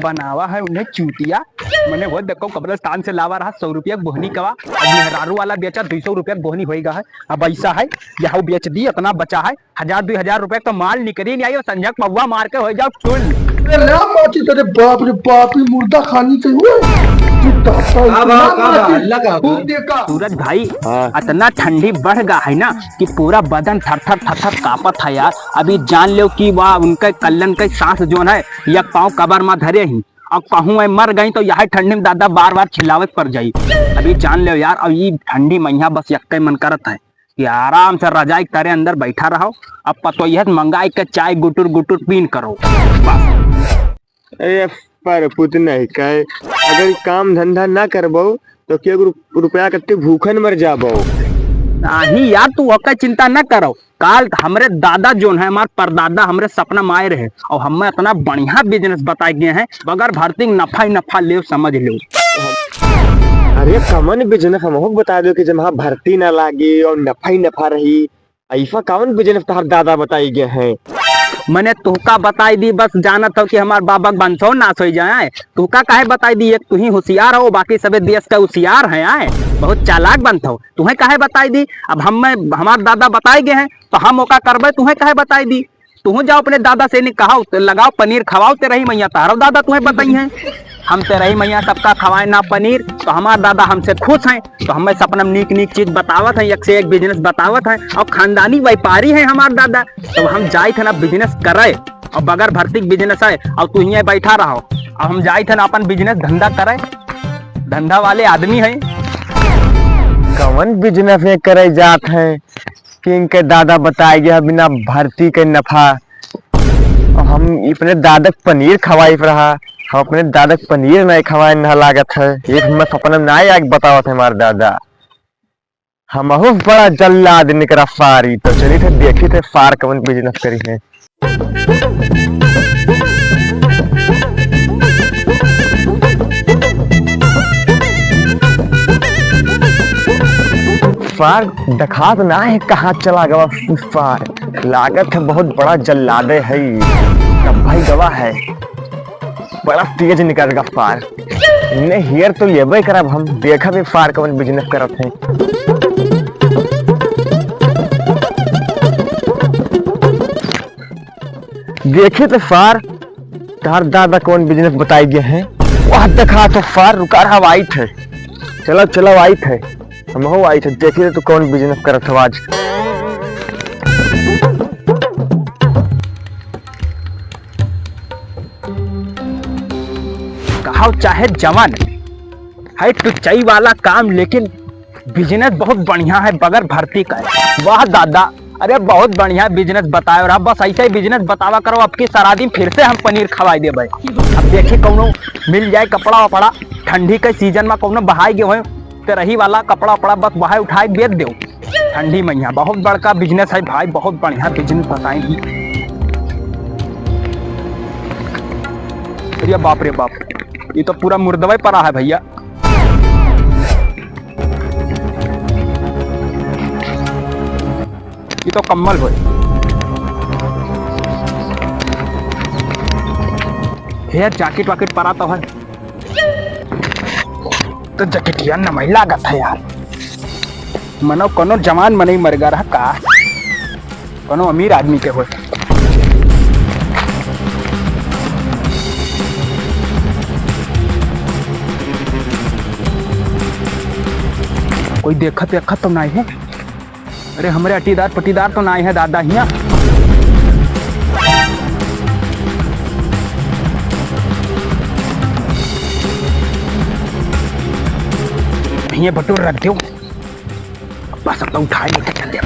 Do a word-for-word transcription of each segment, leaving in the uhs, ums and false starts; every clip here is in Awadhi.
बनावा है उन्हें चूतिया। मने वो देखो, कब्रिस्तान से लावा रहा सौ रुपया के बोहनी कवा, अब मेहरारू वाला बेचा, दुई सौ रुपया के बोहनी होइगा है। अब ऐसा है, यह बेच दी, इतना बचा है, हजार दुई हजार रुपया का माल निकरी नहीं आई, और संझक पौवा मार के हो जाओ टुल। अरे ला माची, तेरे बाप रे बाप, ये मुर्दा खानी के हुए। तू दाता का बा, इतना का बा, माची, हल्ला का बा? खूब देखा। सूरज भाई, हाँ। इतना ठंडी बढ़ गा है ना कि पूरा बदन थर थर थर थर कांपत है यार। अभी जान लो कि वाह, उनके कल्लन के सांस जोन है, एक पाँव कबर मा धरे ही, अब कहूँ मैं मर गई तो यह ठंडी में दादा बार बार चिल्लावे के पड़ जाई। अभी जान लो यार, अब ये ठंडी मइया बस यक्के मन करत है कि आराम से रजाई के तरे अंदर बैठा रहो, अब पतोहिया से मंगाई के चाय गुटुर गुटुर पीन करो बस। ए, पर पुत नहीं कहे, अगर काम धंधा ना करबो तो के रु-, रुपया कत्ते भूखन मर जाबो। नहीं यार, तू ओकर चिंता ना करो। काल हमरे दादा जोन है, हमार परदादा हमरे सपना में आए रहे और हमें इतना बढ़िया business बताए गए हैं, बगैर भर्ती के नफा ही नफा लेव, समझ लेव। अरे कमन business हमहू के बता दो कि जब वहाँ भर्ती ना लागे और नफा ही नफा रही, ऐसा कौन business तोहार दादा बताई गए हैं? मने तुहका बताई दी, बस जानत हो कि हमार बाबा के वंशो नाश हो जाए। तुहका काहे बताई दी? एक तू ही होशियार हो, बाकी सबे देश का होशियार है, आए बहुत चालाक बनत हो। तुहें काहे बताई दी? अब हम, हमार दादा बताई गए हैं तो हम ओका करबे, तुहें काहे बताई दी? तुहूँ जाओ अपने दादा से ने कहाओ, तो लगाओ पनीर खवाओ ते रही मैया, तहरो दादा तुहें बताई हैं। हम ते रही मैया सबका खवाए ना पनीर, तो हमार दादा हमसे खुश हैं। तो हमें सपना में नीक नीक चीज बतावत हैं, एक से एक business बतावत हैं, और खानदानी व्यापारी हैं हमार दादा। तो हम जाइत है ना business करे, और बगैर भर्ती के business है, और तू हियाँ बैठा रहो, और हम जाइत है ना अपन business धंधा करे, धंधा वाले आदमी हैं। कवन business में करे जात हैं कि इनके दादा बताए गया बिना भर्ती के नफा, और हम अपने दादा के पनीर खवाई रहा, हम अपने दादा के पनीर नहीं खवाए ना लागत है। ये हमें सपना में ना आके बतावत है हमार दादा। हमहू बड़ा जल्लाद निकरा फारी, तो चली थे देखी थे फार कवन business करी है। फार देखात ना है कहाँ चला गवा फार, लागत है बहुत बड़ा जल्लादे है। तब भाई गवा है। बड़ा तेज निकल गफ्फार। इन्हें हेयर तो लेबे करब हम, देखब ये फार कवन business करत है। देखी तो फार, तार दादा कवन business बताई गए हैं। वाह, देखा तो फार, रुका रहा, आइत है। चलो, चलो, आइत है। हमहू आई थे, देखी तो तू कौन business करत हो आज। कहाव चाहे जवान है, टुच्चाई वाला काम, लेकिन business बहुत बढ़िया है, बगैर भर्ती का है। वाह दादा, अरे बहुत बढ़िया business बताए रहा, बस ऐसे ही business बतावा करो, अब की सरादी में फिर से हम पनीर खवाई देबे। अब देखी कौनो मिल जाए कपड़ा वपड़ा, ठंडी के season में कौनो बहाई गए हो, ते रही वाला कपड़ा उपड़ा बस वहां उठाए बेच देव। ठंडी में यहाँ बहुत बड़का business है भाई, बहुत बढ़िया business बताई ही। अरे बाप रे बाप, ये तो पूरा मुर्दवा ही पड़ा है भैया। ये तो कम्बल होए। हे यार, jacket वाकेट परा तो है। तो जकेटिया नमई लागत है यार। मनो कोनो जवान मनई मर गा रहा का? कोनो अमीर आदमी के होए। कोई देखत देखत तो नहीं है। अरे, हमरे अटीदार पटीदार तो नाई है दादा हियाँ। हियाँ बटोर रख देव। बस अब तो उठाए लेके चल देव।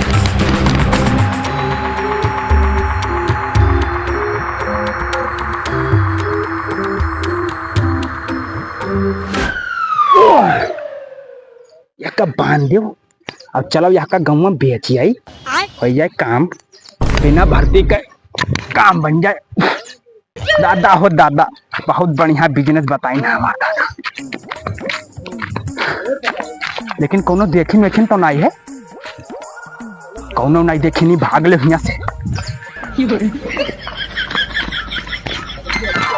यहका बांध देव। अब चलो यहका गौवा में बेची आई, आय। हो जाए काम, बिना भर्ती के काम बन जाए। दादा हो दादा, बहुत बढ़िया business बताई ना हमार दादा। लेकिन कोनो देखिन वेखिन तो नाई है, कोनो नाई देखिन ही भाग ले हियाँ से।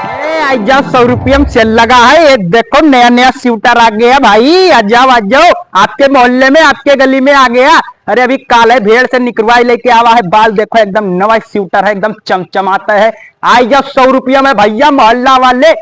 ए, आ जाओ, सौ रुपया में सेल लगा है। ये देखो, नया नया स्वेटर आ गया भाई, आ जाओ, आ जाओ। आपके मोहल्ले में, आपके गली में आ गया। अरे, अभी काल है, भेड़ से निकरवाई लेके आवा है। बाल देखो, एकदम नवा स्वेटर है, एकदम चमचमाता है। आ जाओ, सौ रुपया में भैया, मोहल्ला वाले।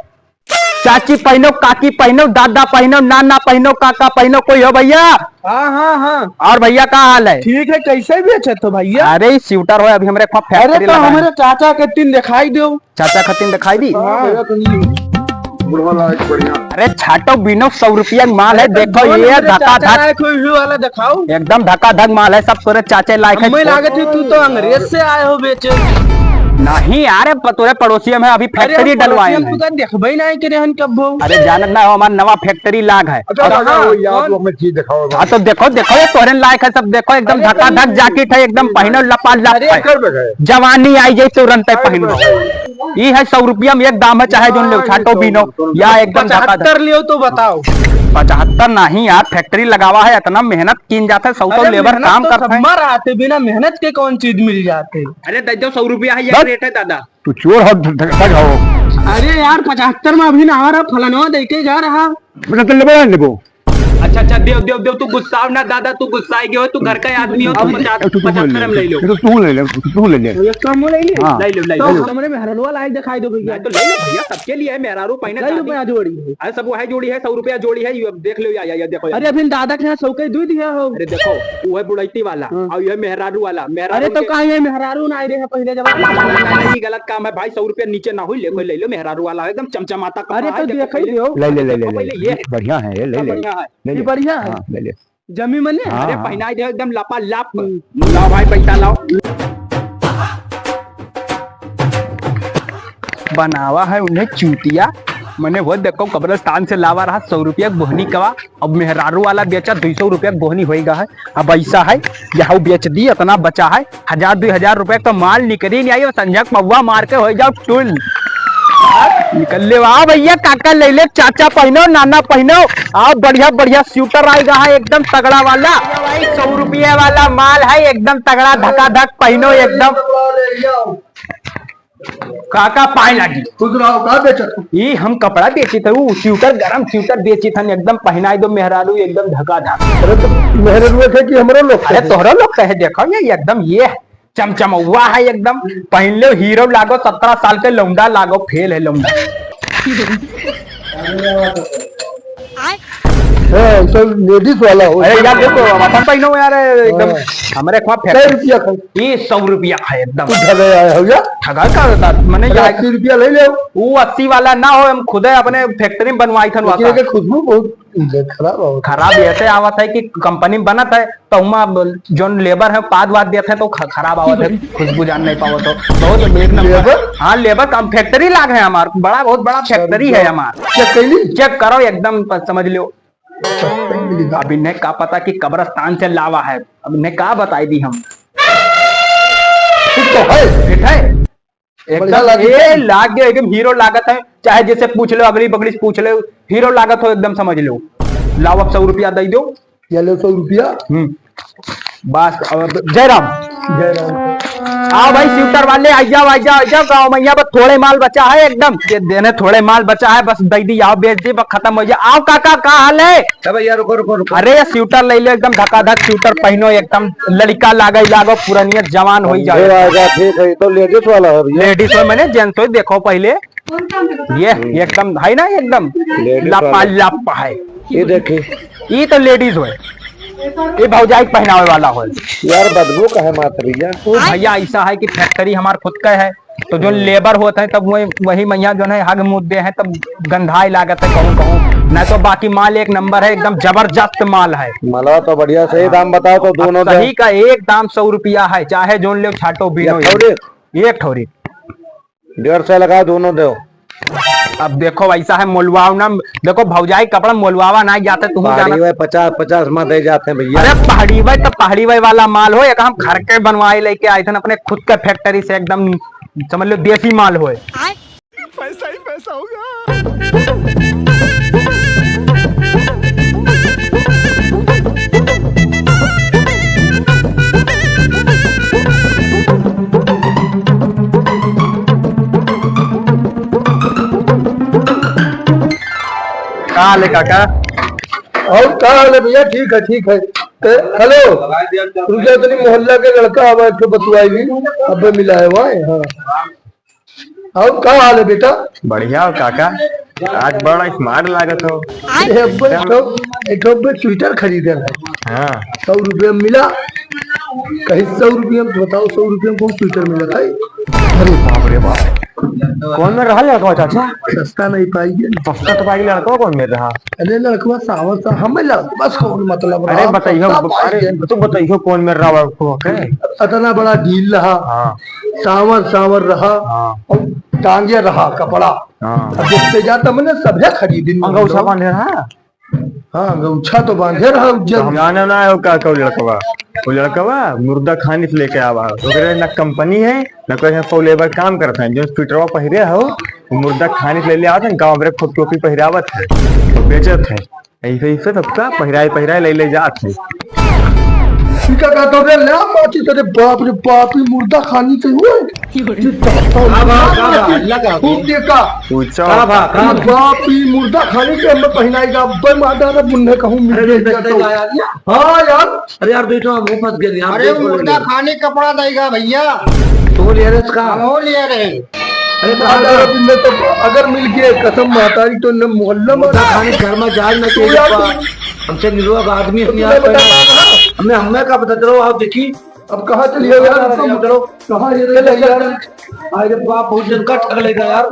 चाची पहिनो, काकी पहिनो, दादा पहिनो, नाना पहिनो, काका पहिनो, कोई हो भैया? हाँ, हाँ, हाँ। और भैया, का हाल है? ठीक है, कैसे बेचत हो भैया? अरे, ई स्वेटर हो, अभी हमरे एक अरे, फैक्ट्री तो लगा है। हमरे चाचा के तीन दिखाई दो। चाचा खातिर दिखाई दी? हाँ, भैया, तुम बुढ़वा लायक बढ़िया। अरे छाटो बीनो, सौ रुपया के माल है, अरे, तो देखो, ये धका धक। लायक हुई वाला दिखाओ। एकदम धका धक माल है, सब तोरे चाचे लायक है। हमें लागत है तू तो अंग्रेज से आए हो बेचे। नहीं यार, प-, तोरे पड़ोसिया में अभी अरे, फैक्ट्री हम डलवाए पड़ोसिया हैं। को तो देखबे नहीं करे हन कब्बो। अरे जानत ना हो, हमार नवा फैक्ट्री लाग है। अच्छा, और राजा, हाँ, वो यार, कौन? वो हमें चीज दिखाओ। हाँ, तो देखो, देखो, ये तोहरे लायक है सब, देखो, एकदम अरे, धका धक कौन? जैकेट है, एकदम पहनो, लपा लप अरे, है। कर दे गए। जवानी आई जाए तुरंत है, अरे, पहनो। बस। ई है सौ रुपया में एक दाम है, चाहे जोन लेव, अरे, छाटो बीनो, या एकदम धका धक। पचहत्तर लेव तो बताओ। पचहत्तर नहीं यार, फैक्ट्री लगावा है, इतना मेहनत कीन जाता है, सौ तो अरे, लेबर मेहनत काम तो करता है। सब मर आते, बिना मेहनत के कौन चीज मिल जाते? अरे, दे दो, सौ रुपया है, ये बस। रेट है दादा। तू चोर हो, ध-, ध-, धक हो। अरे यार, पचहत्तर में अभी ना आ रहा, फलानवा दे के जा रहा। पचहत्तर लेबो ना लेबो? अच्छा, अच्छा, देव, देव, देव, तू गुस्साव ना दादा, तू गुस्साए गयो, तू घर का आदमी हो, तू अब पचास, तू, तू ले पचहत्तर ले, में ले लो। तू, तू ले ले, तू, तू ले ले। ये कम ले ली? हाँ। ले लो, ले तो लो। हमरे मेहरनवा लायक दिखाई दो भैया। नहीं तो ले लो भैया, सबके लिए है, मेहरारू पहिने कई शादी। रुपया जोड़ी है? अरे सब वो है जोड़ी है, सौ रुपया जोड़ी है, ये अब देख लो, या, या, या देखो, या। अरे अभी दादा के यहाँ सौ के दे दिया हो। अरे देखो, वो है बुढ़ैती वाला, हाँ। और ये है मेहरारू वाला, मेहरारू अरे तो के कहाँ ये मेहरारू ना आए रहे पहले जब? नहीं, नहीं, नहीं, नहीं, ये गलत काम है भाई, सौ रुपया नीचे ना हुई, ले, कोई ले लो, मेहरारू वाला एकदम चमचमाता कपड़ा अरे है, तो देखो देखो पहले। ले। ले, ले, ले, देखो ले, पहले ले। ये। बढ़िया है, ये ले, ले ले। बढ़िया है। ले ये ले। बढ़िया है। हाँ, ले ले। जमी मने? हाँ, अरे हाँ। पहनाई दे एकदम लापालाप। हम्म। लाओ भाई, पैसा लाओ। बनावा है उन्हें चूतिया, मने वो देखो कब्रिस्तान से लावा रहा सौ रुपया के बोहनी कवा, अब मेहरारू वाला बेचा दुई सौ रुपया के बोहनी होइगा है। अब ऐसा है, यह बेच दी, इतना बचा है, हजार दुई हजार रुपया का माल निकरी नहीं आई, और संझा के पौवा मार के हो जाओ टुल। निकल ले, वाह भैया, काका ले ले, चाचा पहिनो, नाना पहिनो, आओ बढ़िया बढ़िया स्वेटर आएगा है एकदम तगड़ा वाला। भाई, सौ रुपया वाला माल है, एकदम तगड़ा, धकाधक पहिनो एकदम। काका पाए लागी। खुश रहो, का बेचत हो? ई हम कपड़ा बेचित है, ऊ स्वेटर, गरम स्वेटर बेचित हन, एकदम पहिनाई दो मेहरारू, एकदम धकाधक। अरे तो मेहरारू के कि हमरो लोग अरे के? तोहरो लोग कहे, देखो ये एकदम ये चमचमौआ है एकदम, पहिन लो हीरो लागो, सत्रह साल के लौंडा लागो, फेल है लौंडा। हाँ, तो लेडीज वाला हो। अरे यार देखो, अब अपन पहिनो यार, एकदम हाँ। हमरे खुआ कै रुपया का? ये सौ रुपया है एकदम। तू ठगे आए हो या? ठगा का होता? मने अरे यार अस्सी रुपया ले ले। वो अस्सी वाला ना हो, हम खुदे अपने फैक्ट्री में बनवाई थन लेकिन वाता। एके खुशबू बहुत खराब आवत है। खराब ऐसे आवत है कि कंपनी में बनत है, तो हुआं ब-, जोन लेबर है, पाद वाद देत है, तो ख-, खराब आवत है, खुशबू जान नहीं पावत हो। बहुत एक नंबर। लेबर? हाँ, लेबर काम, फैक्ट्री लाग है हमार, बड़ा, बहुत बड़ा फैक्ट्री है हमार। चेक कैली? चेक करो, एकदम प-, समझ लो। अब इन्हें का पता कि कब्रिस्तान से लावा है, अब इन्हें का बताई दी हम। ठीक तो है। ठीक है। बढ़िया एकदम लागी ये है। लाग गया, एकदम हीरो लागत है, चाहे जैसे पूछ लो, अगली बगली से पूछ लो, हीरो लागत हो एकदम, समझ लो। लाओ अब सौ रुपया दे दो। ये लो सौ रुपया। हम्म। बस, अब जय राम। जय राम। आओ भाई, स्वेटर वाले, आ जाओ, आ जाओ, आ जाओ, गाँव में यहाँ बस थोड़े माल बचा है एकदम। ये देने थोड़े माल बचा है, बस दे दी, आओ बेच दी, बस खत्म हो जाए। आओ काका, का हाल है? ए भैया, रुको, रुको, रुको। अरे, ये स्वेटर ले लो, एकदम धकाधक स्वेटर पहिनो, एकदम लड़का लागे लागो, पुरानिया जवान होई जाओ। समझे राजा, ठीक है, ये तो लेडीज वाला है भैया। लेडीज हो, मने जेंट्स हो, देखो पहले। ये एकदम है ना, एकदम लेडीज वाला। लापालाप है। ये देखिए। ये तो लेडीज हो, ये भौजाई के पहनावे वाला हो। यार, बदबू काहे मारत भैया? ओ भैया, ऐसा है कि फैक्ट्री हमार खुद का है, तो जो लेबर होत है, तब वही, वही मैया जो है, हग मुद्दे हैं, तब गंधाई लागत है कहूँ, कहूँ। नहीं तो बाकी माल एक नंबर है, एकदम जबरदस्त माल है। मला तो बढ़िया, सही दाम बताओ तो अब दोनों दे। सही का एक दाम सौ रुपया है, चाहे जोन ले छाटो बीनो। एक ठौरी? एक ठौरी। डेढ़ सौ लगा, दोनों दो। अब देखो, वैसा है मोलवाव ना, देखो भौजाई कपड़ा मोलवावा ना जाते, तुम पहाड़ी जाना। भाई पचास, पचास में दे जाते हैं भैया। अरे पहाड़ी भाई, तो पहाड़ी भाई वाला माल हो, एक हम घर के बनवाए लेके आए थे ना, अपने खुद के फैक्ट्री से, एकदम समझ लो देसी माल होए। पैसा ही पैसा होगा। का हाल है काका? और का हाल है भैया? ठीक है, ठीक है। ए, हेलो, रुक जा, तनी मोहल्ला के लड़का आवा, एक ठो बतुआई भी। अबे मिला है वहाँ, हाँ। और का हाल है बेटा? बढ़िया हो काका, आज बड़ा स्मार्ट लागत हो। अरे अब्बे, एक ठो, एक ठो अब्बे स्वेटर खरीदे है। हाँ। सौ रुपया मिला, कहीं सौ रुपया में बताओ, सौ रुपया में कौन स्वेटर मिला था? अरे बाप रे बाप, कौन में रहा लड़का चाचा? सस्ता नहीं पाई गया। सस्ता तो पाई लड़का कौन में रहा? अरे लड़कवा सावर सा, हमें लड़कवा से कौन मतलब अरे रहा? बताइयो, सस्ता पाई अरे गया। तू बताइयो कौन में रहा लड़कवा के? इतना बड़ा ढील रहा, हाँ। सावर सावर रहा, हाँ। और टांगे रहा कपड़ा। हाँ। अब देखते जाता मैंने सभे खरीदिन अंगौछा बांधे रहा। हाँ, अंगौछा तो बांधे रहा उज्जर। तो हम जाने ना हो का कौ लड़कवा। वो लड़कवा मुर्दा खानी से लेके आवा है। ओकरे ना कंपनी है, ना कोई है, फौलेबर काम करता है। जो स्वेटरवा पहिरे हो, वो मुर्दा खानी से ले ले आवत है, गाँव में खूब टोपी पहिरावत है, तो बेचत है। ऐसे, ऐसे सबका पहिराए, पहिराए ले, ले जात है। इका का तो रे, ले माची तेरे बाप रे बाप, ये मुर्दा खानी से हुए। का भा, का भा, लगा खूब देखा। पूछो। का भा, का भा? बाप, ई मुर्दा खाने के हमें पहिनाई का, अब्बे माता रे मुन्ने कहूँ मिल अरे, गया बेटा, तो। यार, यार। हाँ, यार। अरे, यार, बेटा, हम फंस गए, यार, अरे, देख, बोल मुर्दा रहे। खाने कपड़ा देगा, भैया। तो बोल, यार, इसका। हम हो लिया रे। अरे, तो माता रे मुन्ने तो अगर मिल गए, कसम महतारी तो न मोहल्ला में मुर्दा खाने घर में जाए ना, तू यार, तू हमसे निरोग आदमी, हम तो यार, तुम्हें बता रहा हूँ। हमें, हमें का पता चलो, आप देखी। अब कहाँ चलिए यार, अब तो चलो। कहाँ ये चलो, रह गया? चलो। अरे बाप, बहुत जन का ठग लेगा यार।